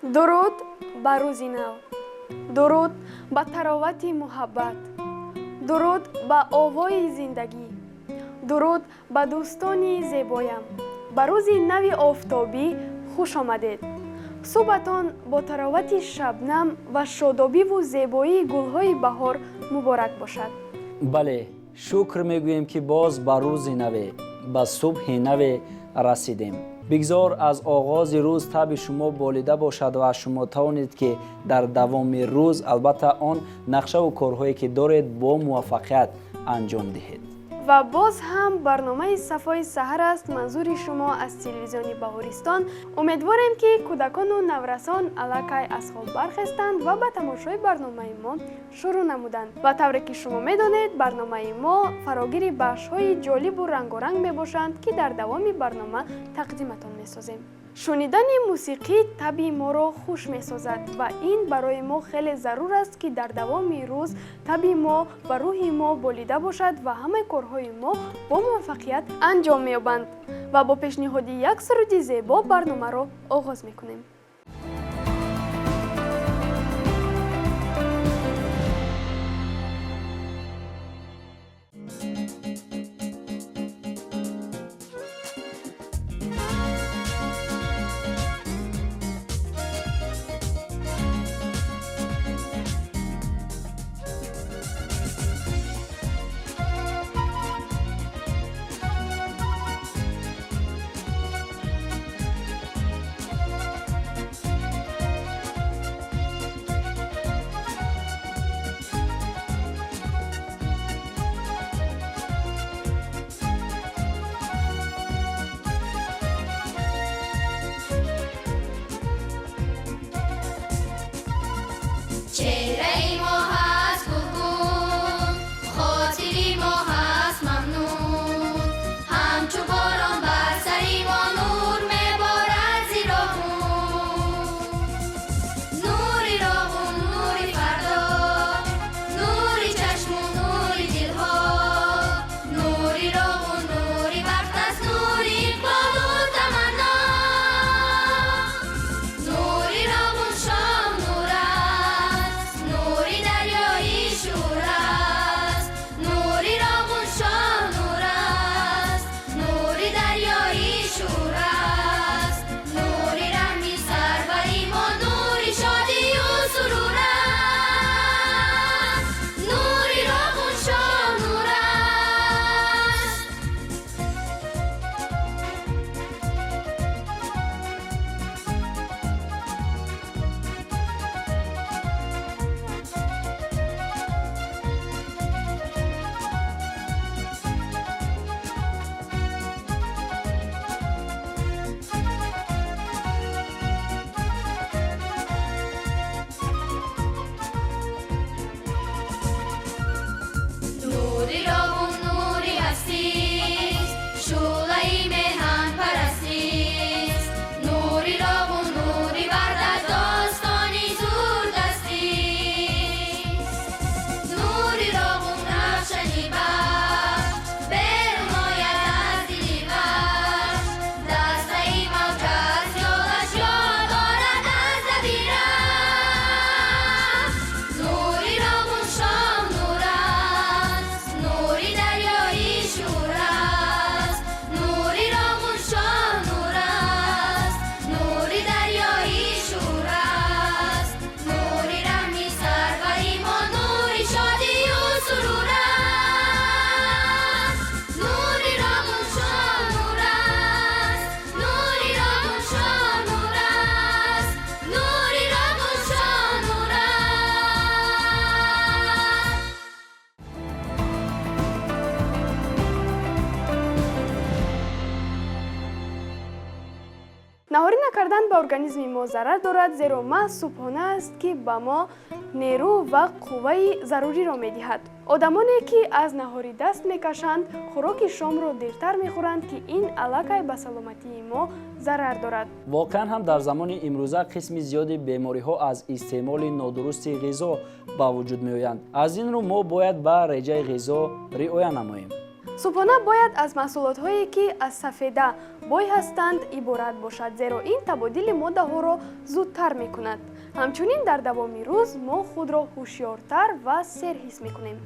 Дуруд ба рӯзи нав, дуруд ба таровати муҳаббат, дуруд ба овои зиндагӣ, дуруд ба дӯстони зебоям. Ба рӯзи нави офтобӣ хуш омадед. Субҳатон бо таровати шабнам ва шодобиву зебоии гулҳои баҳор муборак бошад. Бале, шукр мегӯем, ки боз ба рӯзи наве, ба субҳи наве расидем. Бигзор аз оғози рӯз табъи шумо болида бошад ва шумо тавонед, ки дар давоми рӯз албатта он нақшаву корҳое, ки доред, бо муваффақият анҷом диҳед. Ва боз ҳам барномаи «Сафои саҳар» аст манзури шумо аз телевизиони Баҳористон. Умедворем, ки кӯдакону наврасон аллакай аз хоб бархестанд ва ба тамошои барномаи мо шурӯъ намуданд. Ва тавре ки шумо медонед, барномаи мо фарогири бахшҳои ҷолибу рангоранг мебошанд, ки дар давоми барнома тақдиматон месозем. Шунидани мусиқӣ табъи моро хуш месозад ва ин барои мо хеле зарур аст, ки дар давоми рӯз табъи мо ва рӯҳи мо болида бошад ва ҳамаи корҳои мо бо муваффақият анҷом меёбанд. Ва бо пешниҳоди як суруди зебо барномаро оғоз мекунем. Чеҳраи мо ҳаст гулгун, хотири мо ҳаст мамнун. Ҳамчу борон бар сари мо нур меборад зи Роғун. Нури Роғун, нури фардо, нури чашму нури дилҳо, нури Роғун, нури бахт аст, нури иқболу таманно. Нури Роғун шоҳ нур аст, нури дарёи шур аст. Нури Роғун шоҳ нур аст, нури дарёи шур аст. Нури раҳми сарвари мо, нури шодию сурур аст. Нури Роғун шоҳ нур аст. Нури Роғун нури ҳастист, шӯълаи меҳанпарастист. Нури Роғун нури ваҳдат, достони зурдастист. Нури Роғун равшани бахт, берун ояд аз дили вахш. Дастаи мавҷ аз ёлаш ёд орад аз лаби рахш. Нури Роғун шоҳ нур аст, нури дарёи шур аст. Нури Роғун шоҳ нур аст, нури дарёи шур аст. Нури раҳми сарвари мо, нури шодию сурур аст. Нури Роғун шоҳ нур аст, нури Роғун шоҳ нур аст, нури Роғун шоҳ нур аст. Наҳорӣ накардан ба организми мо зарар дорад, зеро маҳз субҳона аст, ки ба мо нерӯ ва қувваи заруриро медиҳад. Одамоне, ки аз наҳорӣ даст мекашанд, хӯроки шомро дертар мехӯранд, ки ин аллакай ба саломатии мо зарар дорад. Воқеан ҳам, дар замони имрӯза қисми зиёди бемориҳо аз истеъмоли нодурусти ғизо ба вуҷуд меоянд. Аз ин рӯ мо бояд ба реҷаи ғизо риоя намоем. Субҳона бояд аз маҳсулотҳое, ки аз сафеда Бой ҳастанд иборат бошад, зеро ин табодили моддаҳоро зудтар мекунад. Ҳамчунин дар давоми рӯз мо худро ҳушёртар ва серҳис мекунем.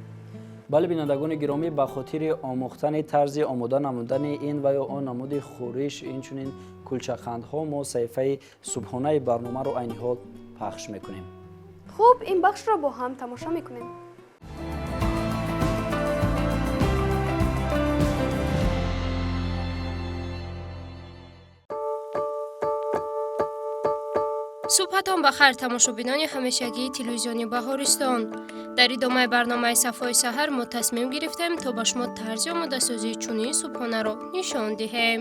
Бале, бинандагони гиромӣ, ба хотири омӯхтани тарзи омода намудани ин ва ё он намуди хӯриш, инчунин кулчақандҳо, мо саҳифаи субҳонаи барномаро айни ҳол пахш мекунем. Хуб, ин бахшро бо ҳам тамошо мекунем. Субҳатон ба хайр, тамошобинони ҳамешагии телевизиони Баҳористон. Дар идомаи барномаи Сафои саҳар мо тасмим гирифтем, то ба шумо тарзи омодасозии чунин субҳонаро нишон диҳем.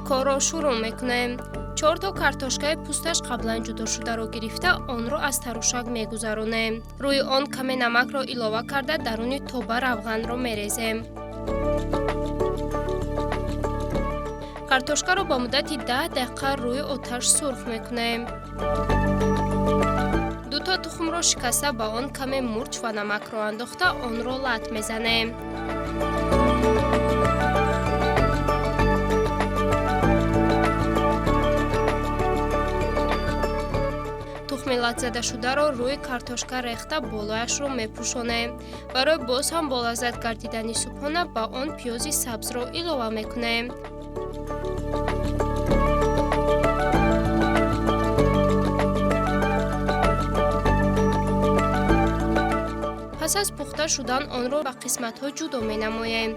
Корро шурӯъ мекунем. Чорто картошкаи пӯсташ қаблан ҷудошударо гирифта, онро аз тарошак мегузаронем. Рӯи он каме намакро илова карда, даруни тоба равғанро мерезем. Картошкаро ба муддати 10 дақиқа рӯи оташ сурх мекунем. Дуто тухмро шикаста, ба он каме мурч ва намакро андохта, онро лат мезанем. Тухми латзадашударо рӯи картошка рехта, болояшро мепӯшонем. Барои боз ҳам болаззат гардидани субҳона ба он пиёзи сабзро илова мекунем. Пас аз пухта шудан онро ба қисматҳо ҷудо менамоем.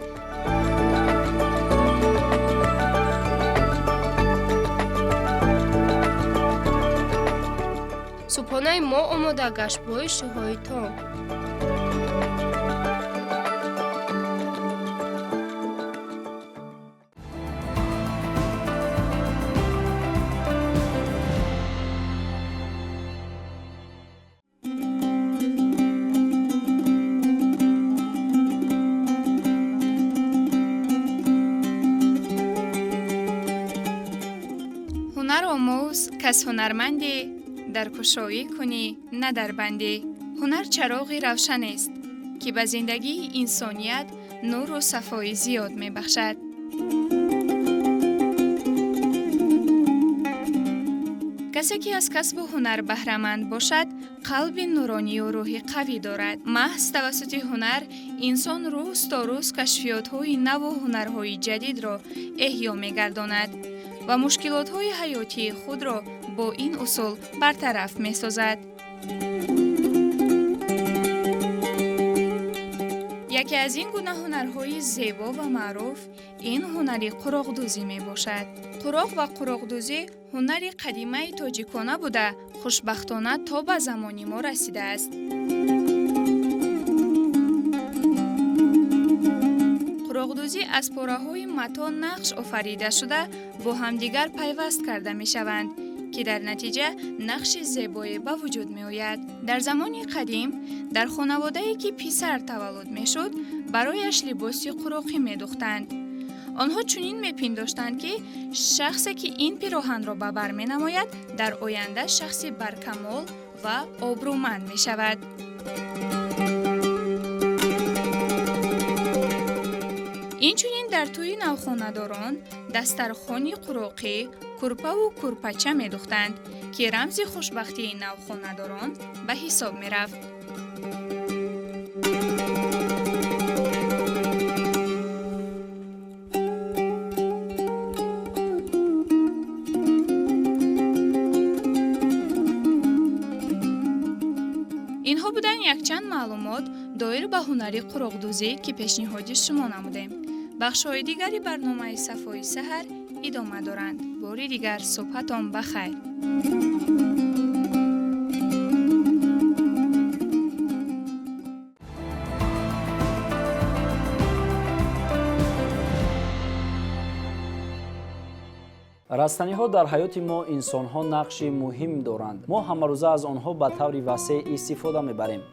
Субҳонаи мо омода гашт бо иштиҳоитон. Ҳунар омӯз, кас ҳунармандӣ, дар кушоӣ кунӣ, на дар бандӣ. Ҳунар чароғи равшанест, ки ба зиндагии инсоният нуру сафои зиёд мебахшад. Касе ки аз касбу ҳунар баҳраманд бошад, қалби нуронию рӯҳи қавӣ дорад. Маҳз тавассути ҳунар инсон рӯз то рӯз кашфиётҳои наву ҳунарҳои ҷадидро эҳё мегардонад ва мушкилотҳои ҳаётии худро бо ин усул бартараф месозад. Яке аз ин гуна ҳунарҳои зебо ва маъруф ин ҳунари қуроқдӯзӣ мебошад. Қуроқ ва қуроқдӯзӣ ҳунари қадимаи тоҷикона буда, хушбахтона то ба замони мо расидааст. Қуроқдӯзӣ аз пораҳои матоъ нақш офарида шуда, бо ҳамдигар пайваст карда мешаванд, ки дар натиҷа нақши зебое ба вуҷуд меояд. Дар замони қадим дар хонаводае ки писар таваллуд мешуд, барояш либоси қуроқӣ медӯхтанд. Онҳо чунин мепиндоштанд, ки шахсе ки ин пироҳанро ба бар менамояд, дар оянда шахси баркамол ва обрӯманд мешавад. Инчунин дар тӯи навхонадорон дастархони қуроқӣ, курпаву курпача медӯхтанд, ки рамзи хушбахтии навхонадорон ба ҳисоб мерафт. Инҳо буданд якчанд маълумот доир ба ҳунари қуроқдӯзӣ, ки пешниҳоди шумо намудем. Бахшҳои дигари барномаи Сафои саҳар идома доранд. Бори дигар субҳатон ба хайр. Растаниҳо дар ҳаёти мо инсонҳо нақши муҳим доранд. Мо ҳамарӯза аз онҳо ба таври васеъ истифода мебарем.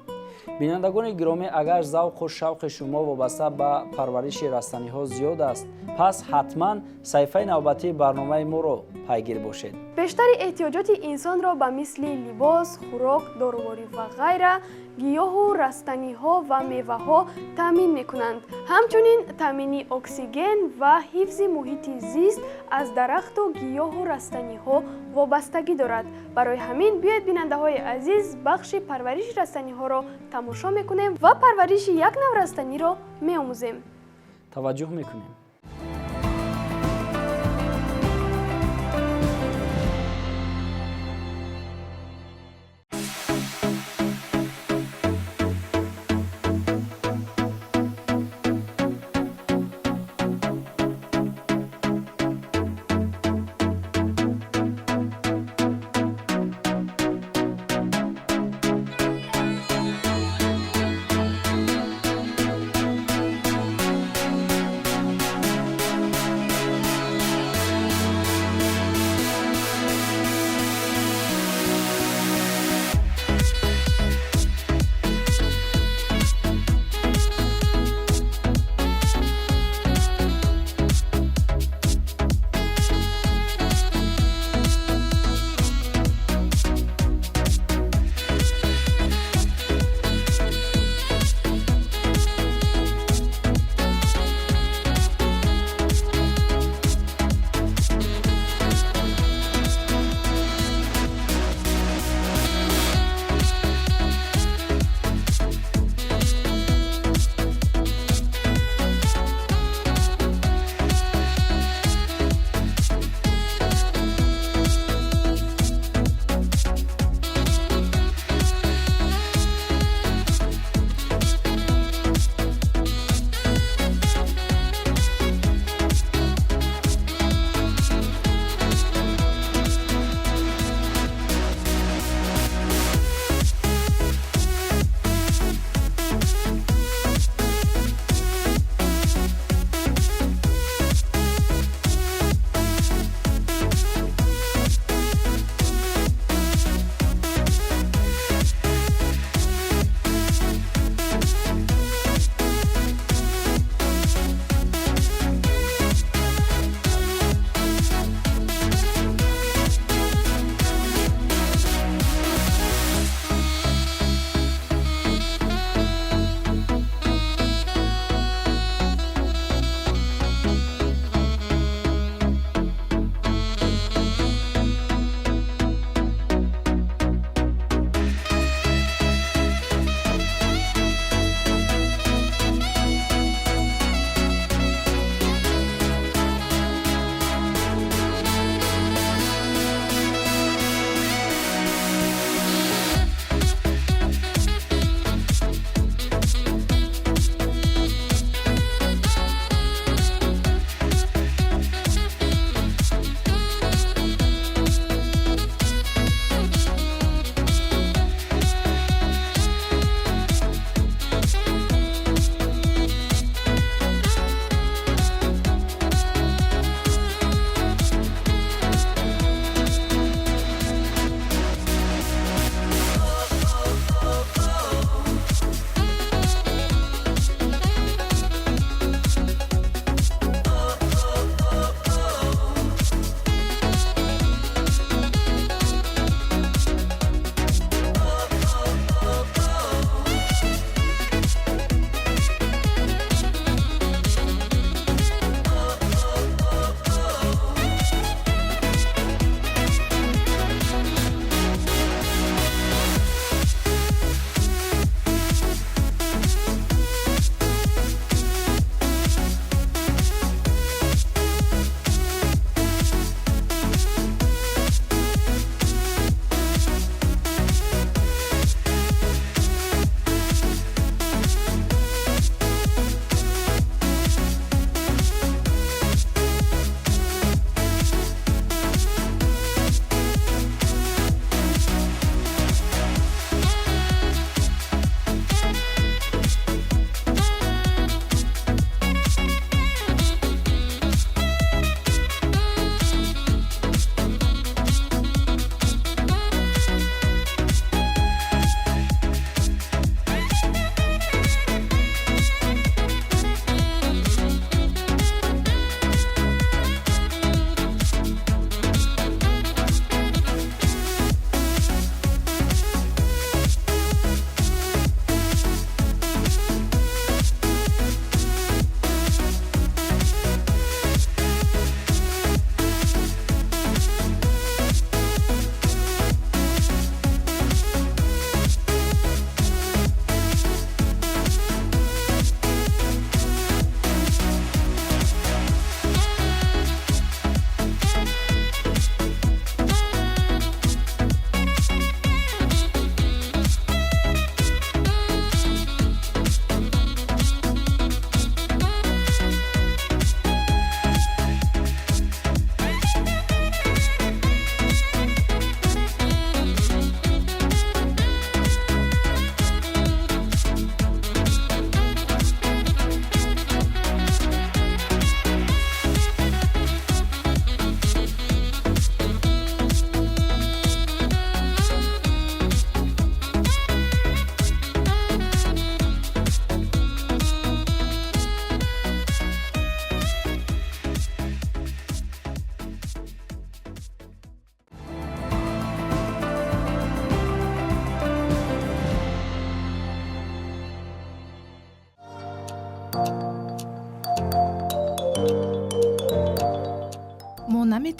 Бинандагони гиромӣ, агар завқу шавқи шумо вобаста ба парвариши растаниҳо зиёд аст, пас ҳатман саҳифаи навбатии барномаи моро пайгир бошед. Бештари эҳтиёҷоти инсонро ба мисли либос, хӯрок, доруворӣ ва ғайра Гиёҳу растаниҳо ва меваҳо таъмин мекунанд. Ҳамчунин таъмини оксиген ва ҳифзи муҳити зист аз дарахту гиёҳу растаниҳо вобастагӣ дорад. Барои ҳамин биёед, бинандаҳои азиз, бахши парвариши растаниҳоро тамошо мекунем ва парвариши як нав растаниро меомӯзем. Таваҷҷӯҳ мекунем.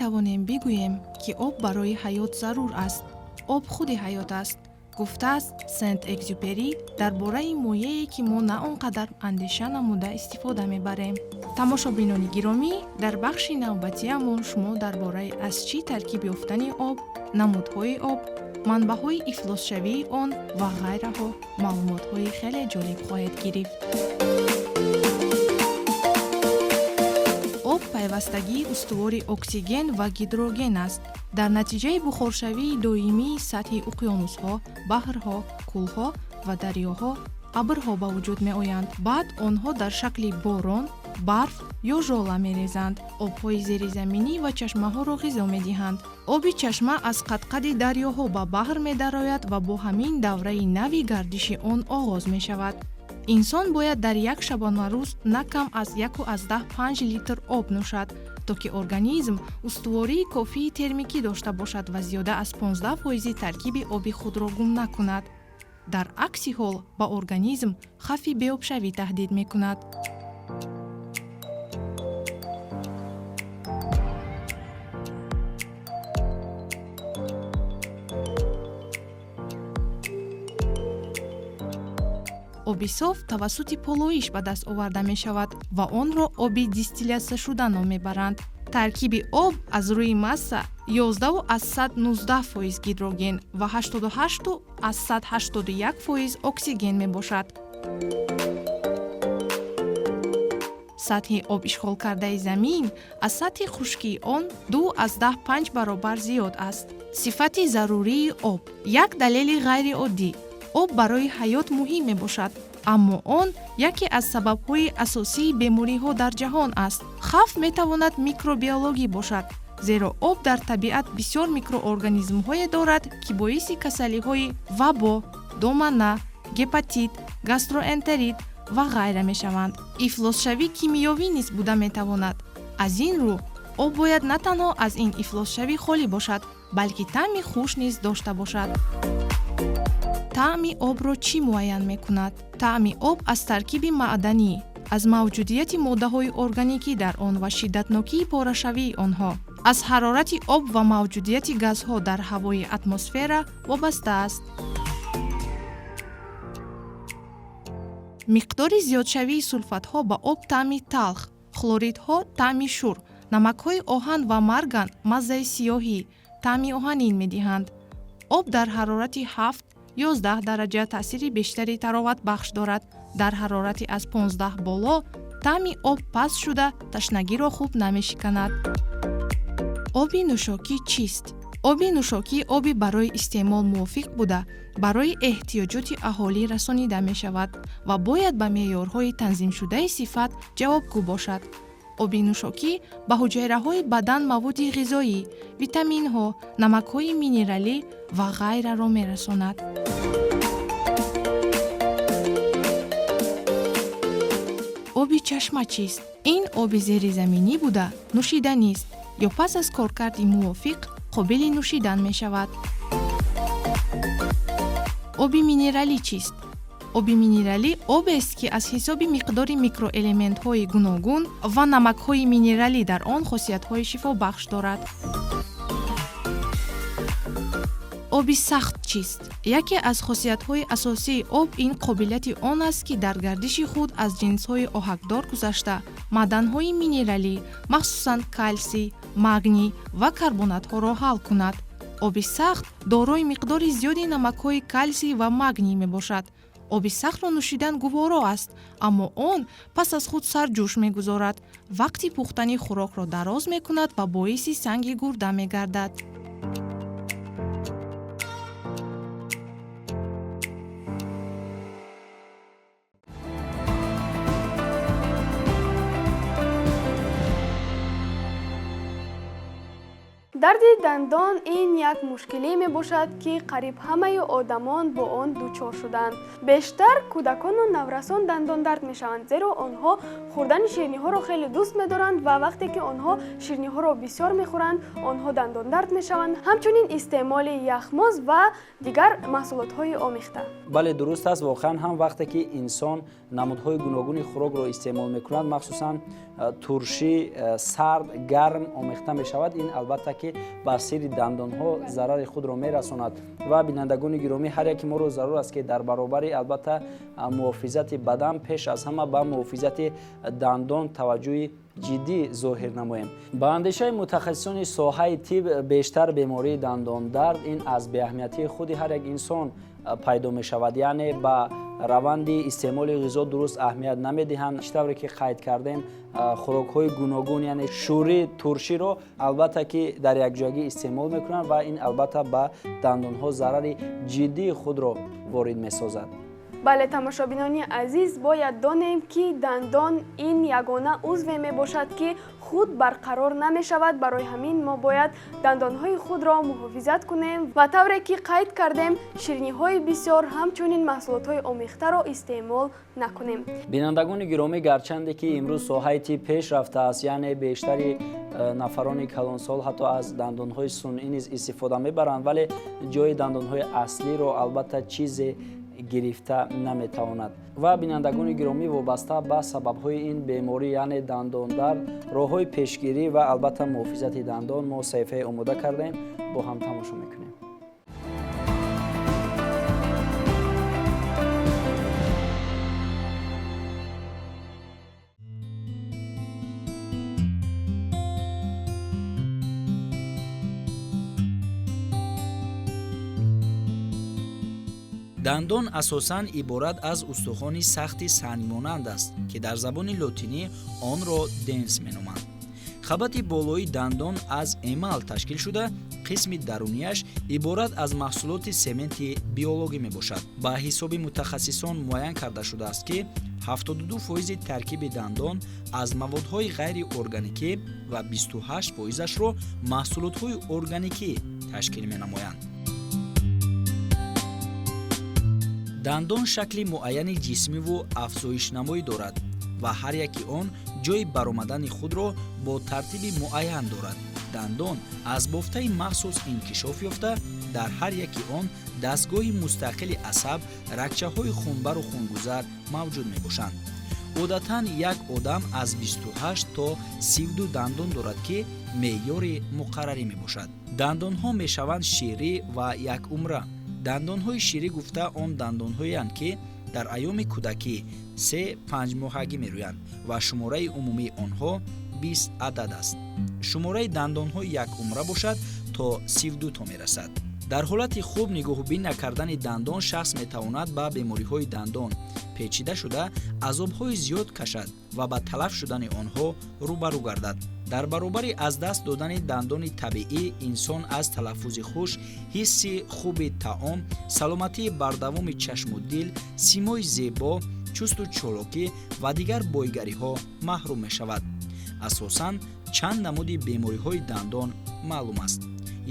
Метавонем бигӯем, ки об барои ҳаёт зарур аст. Об худи ҳаёт аст, гуфтааст Сент Экзюпери дар бораи мояе, ки мо на он қадар андеша намуда истифода мебарем. Тамошобинони гиромӣ, дар бахши навбатиамон шумо дар бораи аз чӣ таркиб ёфтани об, намудҳои об, манбаъҳои ифлосшавии он ва ғайраҳо маълумотҳои хеле ҷолиб хоҳед гирифт. Об пайвастагии устувори оксиген ва гидроген аст. Дар натиҷаи бухоршавии доимии сатҳи уқёнусҳо, баҳрҳо, кӯлҳо ва дарёҳо абрҳо ба вуҷуд меоянд. Баъд онҳо дар шакли борон, барф ё жола мерезанд, обҳои зеризаминӣ ва чашмаҳоро ғизо медиҳанд. Оби чашма аз қадқади дарёҳо ба баҳр медарояд ва бо ҳамин давраи нави гардиши он оғоз мешавад. Инсон бояд дар як шабонарӯз на кам аз 1,5 литр об нӯшад, то ки организм устувории кофии термикӣ дошта бошад ва зиёда аз 15 фоизи таркиби оби худро гум накунад. Дар акси ҳол ба организм хавфи беобшавӣ таҳдид мекунад. Оби соф тавассути полоиш ба даст оварда мешавад ва онро оби дистиллятсияшуда ном мебаранд. Таркиби об аз рӯи масса 11,19 фоиз гидроген ва 88,81 фоиз оксиген мебошад. Сатҳи об ишғолкардаи замин аз сатҳи хушкии он 2,5 баробар зиёд аст. Сифати зарурии об як далели ғайриоддӣ. Об барои ҳаёт муҳим мебошад, аммо он яке аз сабабҳои асосии бемориҳо дар ҷаҳон аст. Хавф метавонад микробиологӣ бошад, зеро об дар табиат бисёр микроорганизмҳое дорад, ки боиси касалиҳои вабо, домана, гепатит, гастроэнтерит ва ғайра мешаванд. Ифлосшавӣ кимиёвӣ низ буда метавонад. Аз ин рӯ об бояд на танҳо аз ин ифлосшавӣ холӣ бошад, балки таъми хуш низ дошта бошад. Таъми обро чӣ муайян мекунад? Таъми об аз таркиби маъданӣ, аз мавҷудияти моддаҳои органикӣ дар он ва шиддатнокии порашавии онҳо, аз ҳарорати об ва мавҷудияти газҳо дар ҳавои атмосфера вобаста аст. Миқдори зиёдшавии сулфатҳо ба об таъми талх, хлоридҳо таъми шур, намакҳои оҳан ва марган маззаи сиёҳӣ, таъми оҳанин медиҳанд. Об дар ҳарорати 7-11 дараҷа таъсири бештари тароватбахш дорад. Дар ҳарорати аз 15 боло таъми об паст шуда, ташнагиро хуб намешиканад. Оби нӯшокӣ чист? Оби нӯшокӣ оби барои истеъмол мувофиқ буда, барои эҳтиёҷоти аҳолӣ расонида мешавад ва бояд ба меъёрҳои танзимшудаи сифат ҷавобгӯ бошад. Оби нӯшокӣ ба ҳуҷайраҳои бадан маводи ғизоӣ, витаминҳо, намакҳои минералӣ ва ғайраро мерасонад. Оби чашма чист? Ин оби зеризаминӣ буда, нӯшиданист ё пас аз коркарди мувофиқ қобили нӯшидан мешавад. Оби минералӣ чист? Оби минералӣ обест, ки аз ҳисоби миқдори микроэлементҳои гуногун ва намакҳои минералӣ дар он хосиятҳои шифобахш дорад. Оби сахт чист? Яке аз хосиятҳои асосии об ин қобилияти он аст, ки дар гардиши худ аз ҷинсҳои оҳакдор гузашта, маъданҳои минералӣ, махсусан калсий, магний ва карбонатҳоро ҳал кунад. Оби сахт дорои миқдори зиёди намакҳои калсий ва магний мебошад. Оби сахтро нӯшидан гуворо аст, аммо он пас аз худ сарҷӯш мегузорад, вақти пухтани хӯрокро дароз мекунад ва боиси санги гурда мегардад. Дарди дандон ин як мушкилӣ мебошад, ки қариб ҳамаи одамон бо он дучор шуданд. Бештар кӯдакону наврасон дандондард мешаванд, зеро онҳо хӯрдани ширниҳоро хеле дӯст медоранд ва вақте ки онҳо ширниҳоро бисёр мехӯранд, онҳо дандондард мешаванд. Ҳамчунин истеъмоли яхмоз ва дигар маҳсулотҳои омехта. Бале, дуруст аст. Воқеан ҳам, вақте ки инсон намудҳои гуногуни хӯрокро истеъмол мекунад, махсусан туршӣ, сард, гарм омехта мешавад, ин албатта ки ба сири дандонҳо зарари худро мерасонад. Ва бинандагони гиромӣ, ҳар яки моро зарур аст, ки дар баробари албатта муҳофизати бадан, пеш аз ҳама ба муҳофизати дандон таваҷҷӯҳи ҷиддӣ зоҳир намоем. Ба андешаи мутахассисони соҳаи тиб, бештар бемории дандондард ин аз беаҳамиятии худи ҳар як инсон пайдо мешавад, яъне ба раванди истеъмоли ғизо дуруст аҳамият намедиҳанд. Чӣ тавре ки қайд кардем, хӯрокҳои гуногун, яъне шӯрӣ, турширо албатта ки дар якҷоягӣ истеъмол мекунанд ва ин албатта ба дандонҳо зарари ҷиддии худро ворид месозад. Бале, тамошобинони азиз, бояд донем, ки дандон ин ягона узве мебошад, ки худ барқарор намешавад. Барои ҳамин мо бояд дандонҳои худро муҳофизат кунем ва тавре ки қайд кардем, ширниҳои бисёр, ҳамчунин маҳсулотҳои омехтаро истеъмол накунем. Бинандагони гиромӣ, гарчанде ки имрӯз соҳаи тиб пеш рафтааст, яъне бештари нафарони калонсол ҳатто аз дандонҳои сунъӣ низ истифода мебаранд, вале ҷои дандонҳои аслиро албатта чизе гирифта наметавонад. Ва бинандагони гиромӣ, вобаста ба сабабҳои ин беморӣ, яъне дандондард, роҳҳои пешгирӣ ва албатта муҳофизати дандон мо саҳифае омода кардаем, бо ҳам тамошо мекунем. Дандон асосан иборат аз устухони сахти сангмонанд аст, ки дар забони лотинӣ онро dens меноманд. Қабати болои дандон аз эмал ташкил шуда, қисми дарунияш иборат аз маҳсулоти сементи биологӣ мебошад. Ба ҳисоби мутахассисон муайян карда шудааст, ки 72 фоизи таркиби дандон аз маводҳои ғайриорганикӣ ва 28 фоизашро маҳсулотҳои органикӣ ташкил менамоянд. Дандон шакли муайяни ҷисмиву афзоишнамоӣ дорад ва ҳар яки он ҷойи баромадани худро бо тартиби муайян дорад. Дандон аз бофтаи махсус инкишоф ёфта, дар ҳар яки он дастгоҳи мустақили асаб, рагчаҳои хунбару хунгузар мавҷуд мебошанд. Одатан як одам аз 28 то 32 дандон дорад, ки меъёри муқаррарӣ мебошад. Дандонҳо мешаванд ширӣ ва якумра. Дандонҳои ширӣ гуфта он дандонҳоеанд, ки дар айёми кӯдакӣ 3-5 моҳагӣ мерӯянд ва шумораи умумии онҳо 20 адад аст. Шумораи дандонҳои якумра бошад, то 32 то мерасад. Дар ҳолати хуб нигоҳубин накардани дандон шахс метавонад ба бемориҳои дандон печида шуда, азобҳои зиёд кашад ва ба талаф шудани онҳо рӯбарӯ гардад. Дар баробари аз даст додани дандони табиӣ, инсон аз талаффузи хуш, ҳисси хуби таом, саломатии бардавоми чашму дил, симои зебо, чусту чолокӣ ва дигар бойгариҳо маҳрум мешавад. Асосан чанд намуди бемориҳои дандон маълум аст.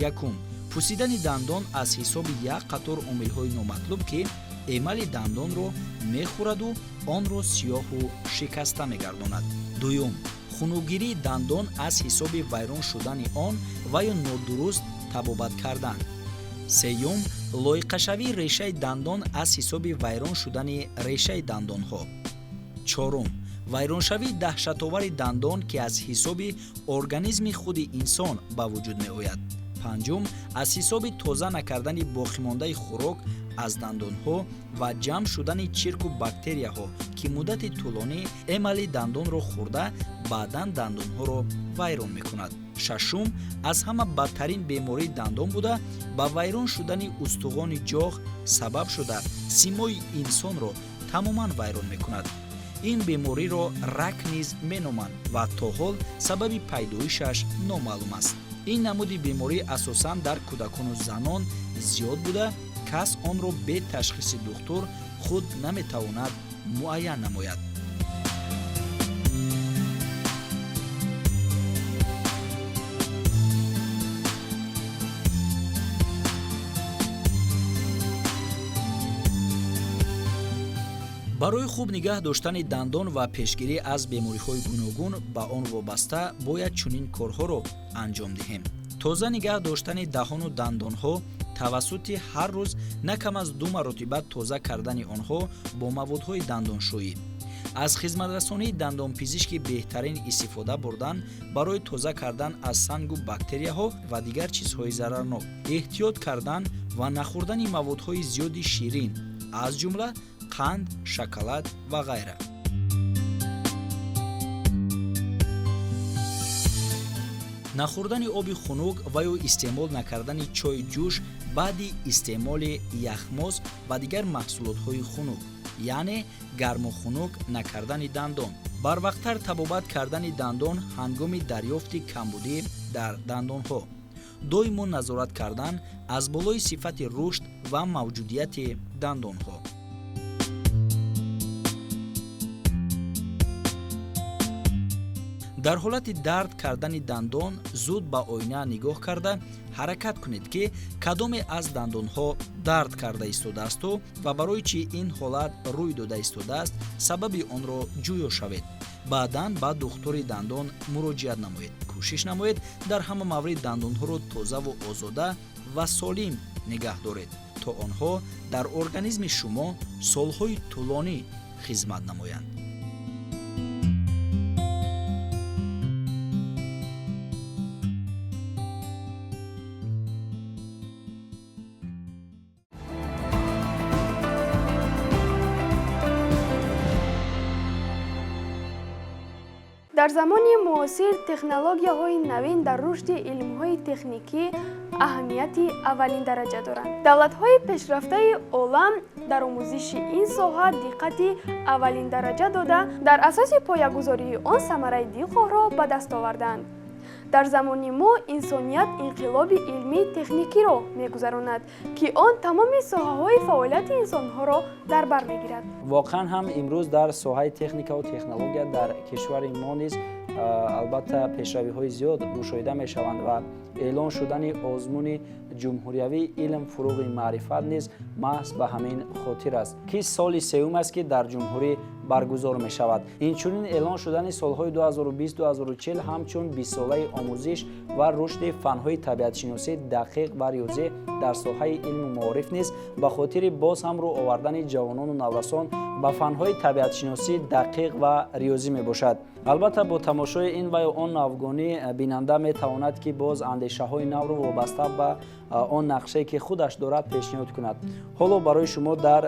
Якум: пусидани дандон аз ҳисоби як қатор омилҳои номатлуб, ки эмали дандонро мехӯраду онро сиёҳу шикаста мегардонад. Дуюм: хунукгирии дандон аз ҳисоби вайрон шудани он ва ё нодуруст табобат кардан. Сеюм: лоиқашавии решаи дандон аз ҳисоби вайрон шудани решаи дандонҳо. Чорум: вайроншавии даҳшатовари дандон, ки аз ҳисоби организми худи инсон ба вуҷуд меояд. Панҷум: аз ҳисоби тоза накардани боқимондаи хӯрок аз дандонҳо ва ҷамъ шудани чирку бактерияҳо, ки муддати тӯлонӣ эмали дандонро хӯрда, баъдан дандонҳоро вайрон мекунад. Шашум: аз ҳама бадтарин бемории дандон буда, ба вайрон шудани устухони ҷоғ сабаб шуда, симои инсонро тамоман вайрон мекунад. Ин бемориро рак низ меноманд ва то ҳол сабаби пайдоишаш номаълум аст. Ин намуди беморӣ асосан дар кӯдакону занон зиёд буда, кас онро бе ташхиси духтур худ наметавонад муайян намояд. Барои хуб нигаҳ доштани дандон ва пешгирӣ аз бемориҳои гуногун ба он вобаста бояд чунин корҳоро анҷом диҳем. Тоза нигаҳ доштани даҳону дандонҳо тавассути ҳар рӯз на кам аз 2 маротиба тоза кардани онҳо бо маводҳои дандоншӯӣ, аз хизматрасонии дандонпизишки беҳтарин истифода бурдан барои тоза кардан аз сангу бактерияҳо ва дигар чизҳои зарарнок, эҳтиёт кардан ва нахӯрдани маводҳои зиёди ширин, аз ҷумла қанд, шоколад ва ғайра. Нахӯрдани оби хунук ва ё истеъмол накардани чойи ҷӯш баъди истеъмоли яхмоз ва дигар маҳсулотҳои хунук, яъне гарму хунук накардани дандон, барвақттар табобат кардани дандон ҳангоми дарёфти камбудӣ дар дандонҳо, доимо назорат кардан аз болои сифати рушд ва мавҷудияти дандонҳо. Дар ҳолати дард кардани дандон зуд ба оина нигоҳ карда ҳаракат кунед, ки кадоме аз дандонҳо дард карда истодаасту ва барои чӣ ин ҳолат рӯй дода истодааст, сабаби онро ҷӯё шавед. Баъдан ба духтури дандон муроҷиат намоед. Кӯшиш намоед дар ҳама маврид дандонҳоро тозаву озода ва солим нигаҳ доред, то онҳо дар организми шумо солҳои тӯлонӣ хизмат намоянд. Дар замони муосир технологияҳои навин дар рушди илмҳои техникӣ аҳамияти аввалин дараҷа доранд. Давлатҳои пешрафтаи олам дар омӯзиши ин соҳа диққати аввалин дараҷа дода, дар асоси поягузории он самараи дилхоҳро ба даст оварданд. Дар замони мо инсоният инқилоби илмии техникиро мегузаронад, ки он тамоми соҳаҳои фаъолияти инсонҳоро дар бар мегирад. Воқеан ҳам имрӯз дар соҳаи техникаву технология дар кишвари мо низ албатта пешравиҳои зиёд мушоҳида мешаванд ва эълон шудани озмуни ҷумҳуриявии илм фуруғи маърифат низ маҳз ба ҳамин хотир аст, ки соли сеюм аст, ки дар ҷумҳурӣ баргузор мешавад. Инчунин эълон шудани солҳои 2020-2040 ҳамчун бистсолаи омӯзиш ва рушди фанҳои табиатшиносӣ, дақиқ ва риёзӣ дар соҳаи илму маориф низ ба хотири боз ҳам рӯ овардани ҷавонону наврасон ба фанҳои табиатшиносӣ, дақиқ ва риёзӣ мебошад. Албатта бо тамошои ин ва ё он навгонӣ бинанда метавонад, ки боз андешаҳои навро вобаста ба он нақшае, ки худаш дорад, пешниҳод кунад. Ҳоло барои шумо дар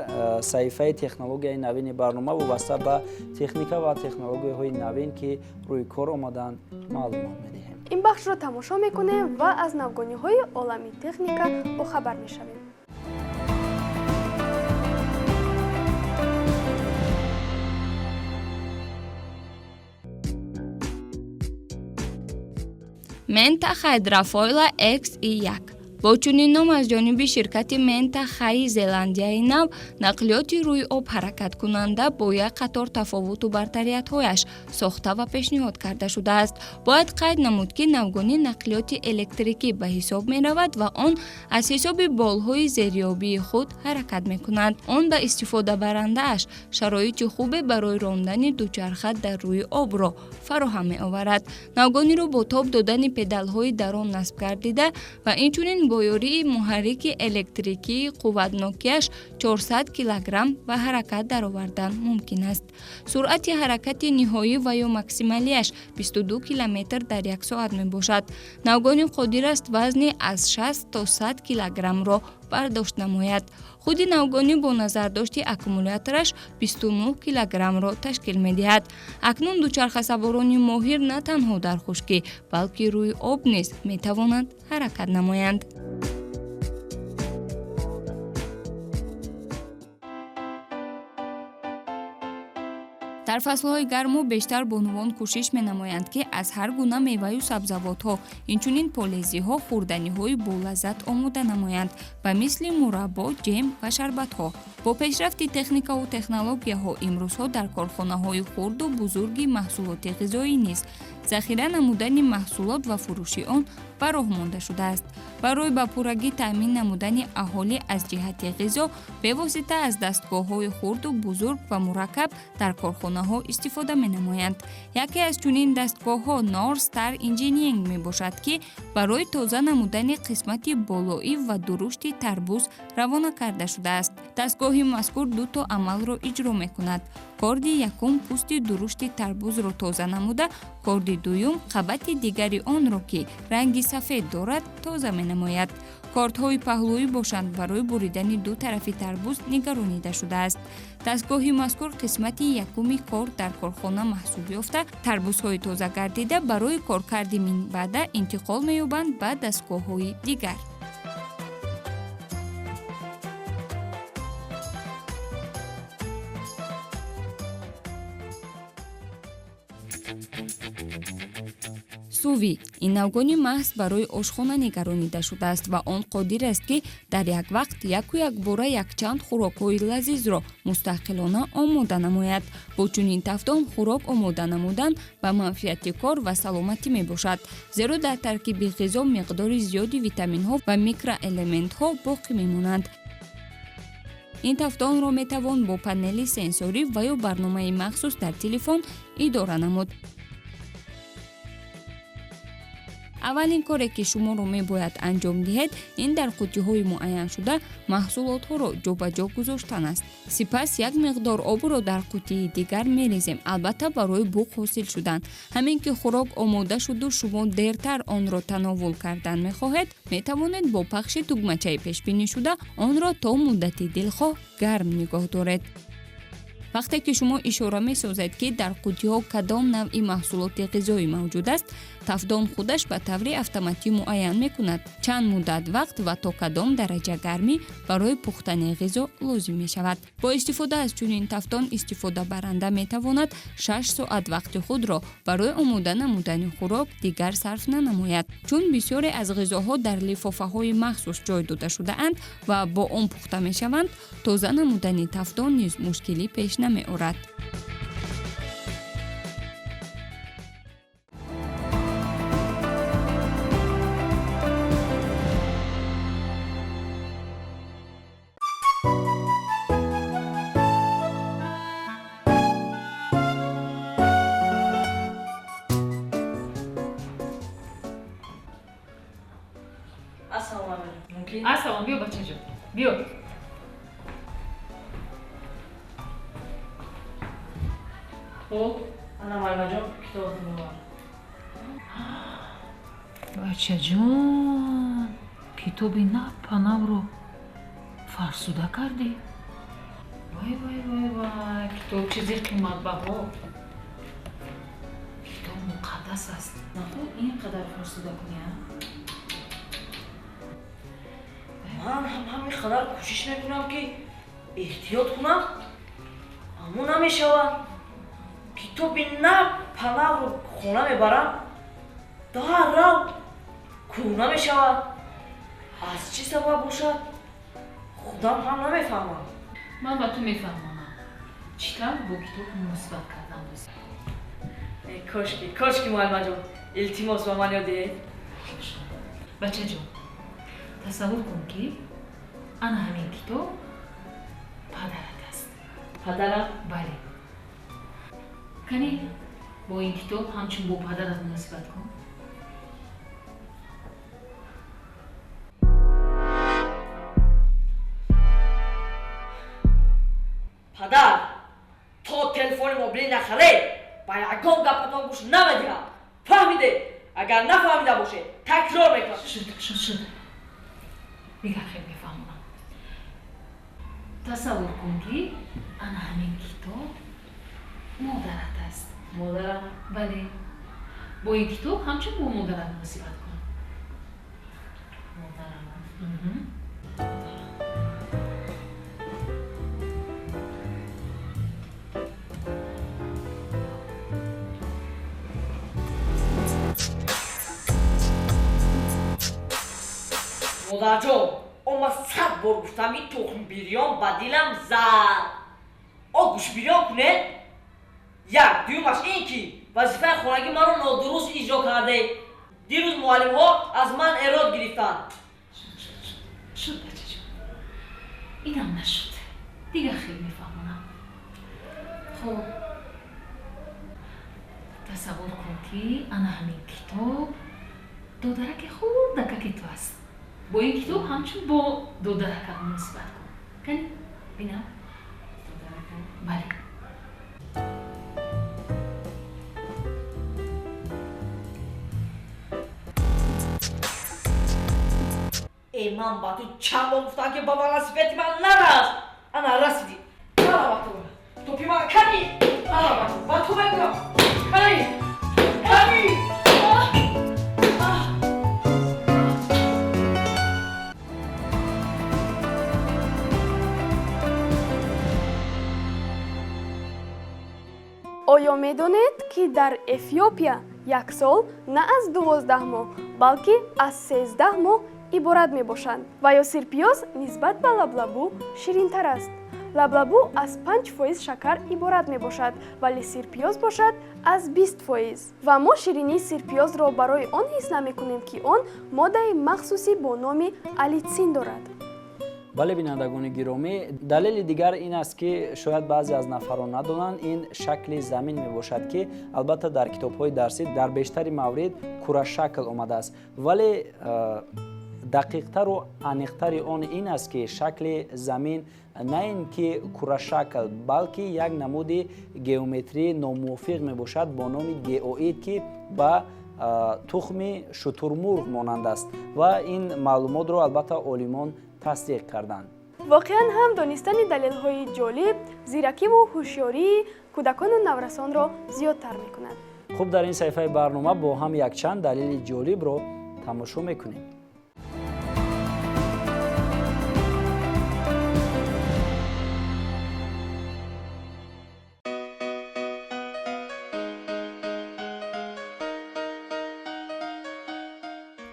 саҳифаи технологияи навини барнома вобаста ба техника ва технологияҳои навин, ки рӯи кор омаданд, маълумот медиҳем. Ин бахшро тамошо мекунем ва аз навгониҳои олами техника бохабар мешавем. Menta Hydrofoil XI1 бо чунин ном аз ҷониби ширкати Мента Хаи Зеландияи Нав нақлиёти рӯи об ҳаракаткунанда бо як қатор тафовуту бартариятҳояш сохта ва пешниҳод карда шудааст. Бояд қайд намуд, ки навгонӣ нақлиёти электрикӣ ба ҳисоб меравад ва он аз ҳисоби болҳои зериобии худ ҳаракат мекунад. Он ба истифодабарандааш шароити хубе барои рондани дучарха дар рӯи обро фароҳам меоварад. Навгониро бо тоб додани педалҳои дар он насб гардида ва инчунин бо ёрии муҳаррики электрикии қувватнокиаш 400 килограмм ба ҳаракат даровардан мумкин аст. Суръати ҳаракати ниҳоӣ ва ё максималиаш 22 километр дар як соат мебошад. Навгонӣ қодир аст вазни аз 60 то 100 килограммро бардошт намояд. Худи навгонӣ бо назардошти аккумулятораш 29 килограммро ташкил медиҳад. Акнун дучархасаворони моҳир на танҳо дар хушкӣ, балки рӯи об низ метавонанд ҳаракат намоянд. Дар фаслҳои гарму бештар бонувон кӯшиш менамоянд, ки аз ҳар гуна меваю сабзавотҳо, инчунин полезиҳо хӯрданиҳои болаззат омода намоянд, ба мисли мураббо, ҷем ва шарбатҳо. Бо пешрафти техникаву технологияҳо имрӯзҳо дар корхонаҳои хурду бузурги маҳсулоти ғизоӣ низ захира намудани маҳсулот ва фурӯши он ба роҳ монда шудааст. Барои ба пуррагӣ таъмин намудани аҳолӣ аз ҷиҳати ғизо бевосита аз дастгоҳҳои хурду бузург ва мураккаб дар корхонаҳо истифода менамоянд. Яке аз чунин дастгоҳҳо Нор Стар Инжиниринг мебошад, ки барои тоза намудани қисмати болоӣ ва дурушти тарбуз равона карда шудааст. Дастгоҳи мазкур дуто амалро иҷро мекунад. Корди якум пӯсти дурушти тарбузро тоза намуда, корди дуюм қабати дигари онро, ки ранги сафед дорад, тоза менамояд. Кордҳои паҳлӯӣ бошанд, барои буридани ду тарафи тарбуз нигаронида шудааст. Дастгоҳи мазкур қисмати якуми кор дар корхона маҳсуб ёфта, тарбузҳои тоза гардида барои коркарди минбаъда интиқол меёбанд ба дастгоҳҳои дигар. Суви ин навгони маҳз барои ошхона нигаронида шудааст ва он қодир аст, ки дар як вақт яку якбора якчанд хӯрокҳои лазизро мустақилона омода намояд. Бо чунин тафдон хӯрок омода намудан ба манфиати кор ва саломатӣ мебошад, зеро дар таркиби ғизо миқдори зиёди витаминҳо ва микроэлементҳо боқӣ мемонанд. Ин тафдонро метавон бо панели сенсорӣ ва ё барномаи махсус дар телефон идора намуд. Аввалин коре, ки шуморо мебояд анҷом диҳед, ин дар қуттиҳои муайяншуда маҳсулотҳоро ҷобаҷо гузоштан аст. Сипас як миқдор обро дар қуттии дигар мерезем, албатта барои буғ ҳосил шудан. Ҳамин ки хӯрок омода шуду шумо дертар онро тановул кардан мехоҳед, метавонед бо пахши тугмачаи пешбинишуда онро то муддати дилхоҳ гарм нигоҳ доред. Вақте ки шумо ишора месозед, ки дар қуттиҳо кадом навъи маҳсулоти ғизоӣ мавҷуд аст, тафдон худаш ба таври автоматӣ муайян мекунад, чанд муддат вақт ва то кадом дараҷа гармӣ барои пухтани ғизо лозим мешавад. Бо истифода аз чунин тафдон истифодабаранда метавонад 6 соат вақти худро барои омода намудани хӯрок дигар сарф нанамояд, чун бисёре аз ғизоҳо дар лифофаҳои махсус ҷой дода шудаанд ва бо он пухта мешаванд. Тоза намудани тафдон низ мушкилӣ пеш намеорад. Ассалому алайкум. Мумкин? Ассалом, биё, бачаҷон, биё. Хуб. Ана, муаллимаҷон, китобатон овард. Бачаҷон, китоби напанавро фарсуда кардӣ? Вай, вай, вай, вай, китоб чизи қиматбаҳо, китоб муқаддас аст. Наход ин қадар фарсуда кунӣ, а? Ман ҳам ҳамин қадар кӯшиш мекунам, ки эҳтиёт кунам, аммо намешавад. Китоби напанавро хона мебарам, даррав кӯҳна мешавад. Аз чӣ сабаб бошад, худам ҳам намефаҳмам. Ман ба ту мефаҳмонам, чӣ тавр бо китоб муносибат кардан лозим. Кошки, кошки, муаллимаҷон, илтимос, ба ман ёд диҳед. Бачаҷон, тасаввур кун, ки ана ҳамин китоб падарат аст. Падарам? Бале. Кани, бо ин китоб ҳамчун бо падарат муносибат кун. Падар, то телефони мобилӣ нахаред, ба ягон гапатон гӯш намедиҳам. Фаҳмиде? Агар нафаҳмида бошед, такрор мекунам. Шуд, шуд, шуд. Дигар хел мефаҳмонам. Тасаввур кун, ки ана ҳамин китоб модарат аст. Модарам? Бале, бо ин китоб ҳамчун бо модарат муносибат кун. Модарам. Мгм. Модарҷон, о, ман 100 бор гуфтам, ин тухмбирён ба дилам зад. О, гӯшбирён кунед. Як, дуюмаш ин ки Вазифаи хонагӣ маро нодуруст иҷро кардед. Дирӯз муаллимҳо аз ман эрод гирифтанд. Шуд, бачаҷон, инам нашуд, дигар хел мефаҳмонам. Хуб, тасаввур кун, ки ана ҳамин китоб додараки хурдакаки ту аст. Бо ин китоб ҳамчун бо додаракат муносибат кун. Кани, бинам. Бале. Э, ман ба ту чанд бор гуфтам, ки ба велосипеди ман нарас. Ана расидӣ. Ана ба ту топи ман, кани. Ана ба ту, ба ту мегӯям, кани, кани. Оё медонед, ки дар Эфиопия як сол на аз 12 моҳ, балки аз 13 моҳ иборат мебошанд? Ва ё сирпиёз нисбат ба лаблабу ширинтар аст? Лаблабу аз 5% шакар иборат мебошад, вале сирпиёз бошад аз 20%. Ва мо ширинии сирпиёзро барои он ҳис намекунем, ки он моддаи махсусӣ бо номи алитсин дорад. Бале, бинандагони гиромӣ, далели дигар ин аст, ки шояд баъзе аз нафарон надонанд, ин шакли замин мебошад, ки албатта дар китобҳои дарсӣ дар бештари маврид курашакл омадааст, вале дақиқтару аниқтари он ин аст, ки шакли замин на ин ки курашакл, балки як намуди геометрии номувофиқ мебошад бо номи геоид, ки ба тухми шутурмурғ монанд аст, ва ин маълумотро албатта олимон тасдиқ карданд. Воқеан ҳам донистани далелҳои ҷолиб зиракиву ҳушёрии кӯдакону наврасонро зиёдтар мекунад. Хуб, дар ин саҳифаи барнома бо ҳам якчанд далели ҷолибро тамошо мекунем.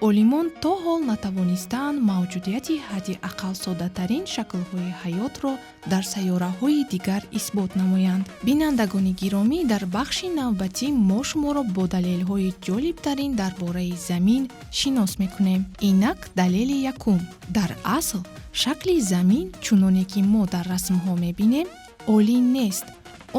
Олимон то ҳол натавонистаанд мавҷудияти ҳадди ақал соддатарин шаклҳои ҳаётро дар сайёраҳои дигар исбот намоянд. Бинандагони гиромӣ, дар бахши навбатӣ мо шуморо бо далелҳои ҷолибтарин дар бораи замин шинос мекунем. Инак, далели якум: дар асл шакли замин, чуноне ки мо дар расмҳо мебинем, олӣ нест.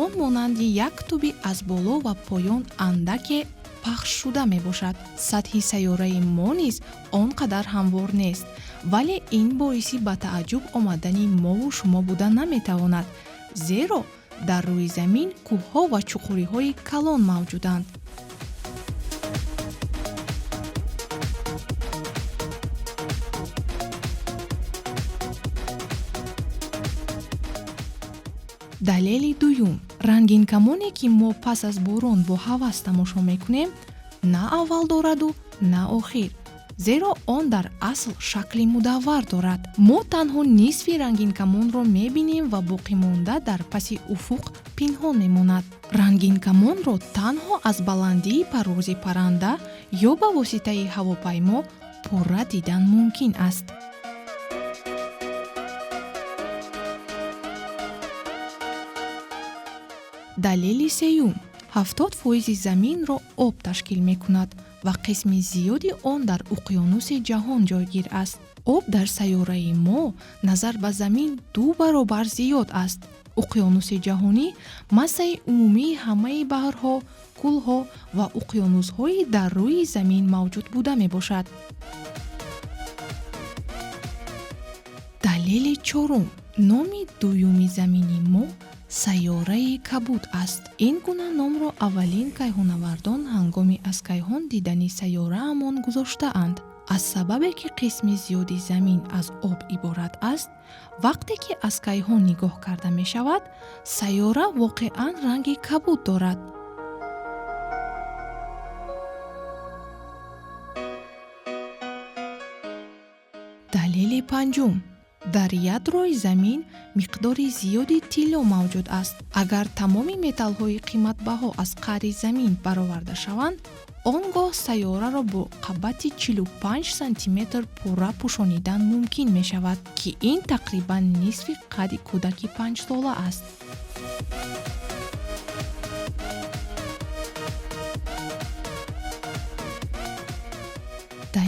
Он монанди як туби аз боло ва поён андаке пахшшуда мебошад. Сатҳи сайёраи мо низ он қадар ҳамвор нест, вале ин боиси ба тааҷҷуб омадани мову шумо буда наметавонад, зеро дар рӯи замин кӯҳҳо ва чуқуриҳои калон мавҷуданд. Далели дуюм: рангинкамоне, ки мо пас аз борон бо ҳавас тамошо мекунем, на аввал дораду на охир, зеро он дар асл шакли мудаввар дорад. Мо танҳо нисфи рангинкамонро мебинем ва боқимонда дар паси уфуқ пинҳон мемонад. Рангинкамонро танҳо аз баландии парвози парранда ё ба воситаи ҳавопаймо пурра дидан мумкин аст. Далели сеюм: 70% заминро об ташкил мекунад ва қисми зиёди он дар уқёнуси ҷаҳон ҷойгир аст. Об дар сайёраи мо назар ба замин ду баробар зиёд аст. Уқёнуси ҷаҳонӣ массаи умумии ҳамаи баҳрҳо, кӯлҳо ва уқёнусҳои дар рӯи замин мавҷуд буда мебошад. Далели чорум: номи дуюми замини мо сайёраи кабуд аст. Ин гуна номро аввалин кайҳоннавардон ҳангоми аз кайҳон дидани сайёраамон гузоштаанд. Аз сабабе ки қисми зиёди замин аз об иборат аст, вақте ки аз кайҳон нигоҳ карда мешавад, сайёра воқеан ранги кабуд дорад. Далели панҷум: дар ядрои замин миқдори зиёди тилло мавҷуд аст. Агар тамоми металлҳои қиматбаҳо аз қаъри замин бароварда шаванд, он гоҳ сайёраро бо қабати 45 сантиметр пурра пӯшонидан мумкин мешавад, ки ин тақрибан нисфи қадди кӯдаки панҷсола аст.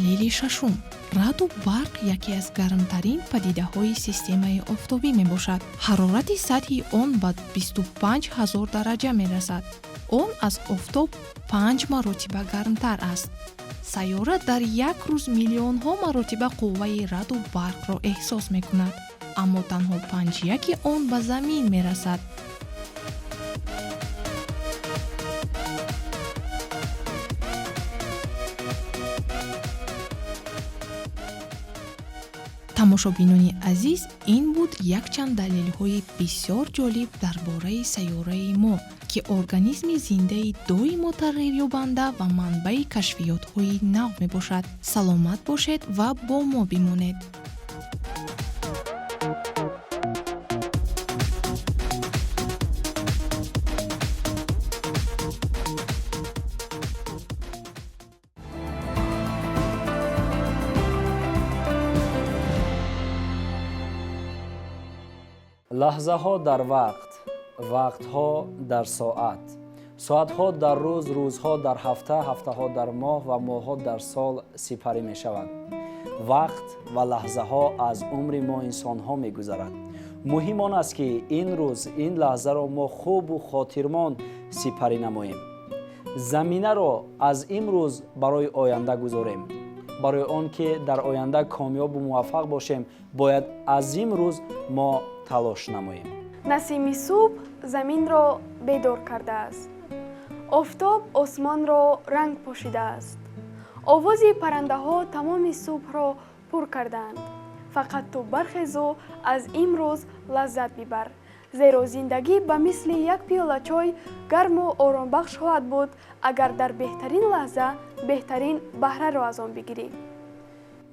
Далили шашум: раъду барқ яке аз гармтарин падидаҳои системаи офтобӣ мебошад. Ҳарорати сатҳи он ба 25 000 дараҷа мерасад. Он аз офтоб панҷ маротиба гармтар аст. Сайёра дар як рӯз миллионҳо маротиба қувваи раъду барқро эҳсос мекунад, аммо танҳо панҷяки он ба замин мерасад. Тамошобинони азиз, ин буд якчанд далелҳои бисёр ҷолиб дар бораи сайёраи мо, ки организми зиндаи доимо тағйирёбанда ва манбаи кашфиётҳои нав мебошад. Саломат бошед ва бо мо бимонед. Лаҳзаҳо дар вақт, вақтҳо дар соат, соатҳо дар рӯз, рӯзҳо дар ҳафта, ҳафтаҳо дар моҳ ва моҳҳо дар сол сипарӣ мешаванд. Вақт ва лаҳзаҳо аз умри мо инсонҳо мегузарад. Муҳим он аст, ки ин рӯз, ин лаҳзаро мо хубу хотирмон сипарӣ намоем. Заминаро аз имрӯз барои оянда гузорем. Барои он ки дар оянда комёбу муваффақ бошем, бояд аз имрӯз мо талош намоем. Насими субҳ заминро бедор кардааст, офтоб осмонро ранг пошидааст, овози паррандаҳо тамоми субҳро пур кардаанд. Фақат ту бархезу аз имрӯз лаззат бибар, зеро зиндагӣ ба мисли як пиёла чой гарму оромбахш хоҳад буд, агар дар беҳтарин лаҳза беҳтарин баҳраро аз он бигирӣ.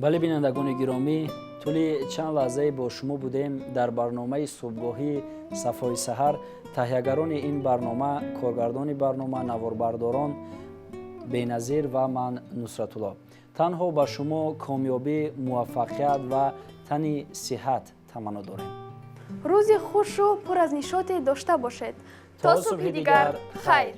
Бале, бинандагони гиромӣ, тӯли чанд лаҳзае бо шумо будем дар барномаи субҳгоҳии «Сафои саҳар». Таҳиягарони ин барнома, коргардони барнома, наворбардорон Беназир ва ман, Нусратулло, танҳо ба шумо комёбӣ, муваффақият ва тани сиҳат таманно дорем. Рӯзи хушу пур аз нишоте дошта бошед. То субҳи дигар, хайр.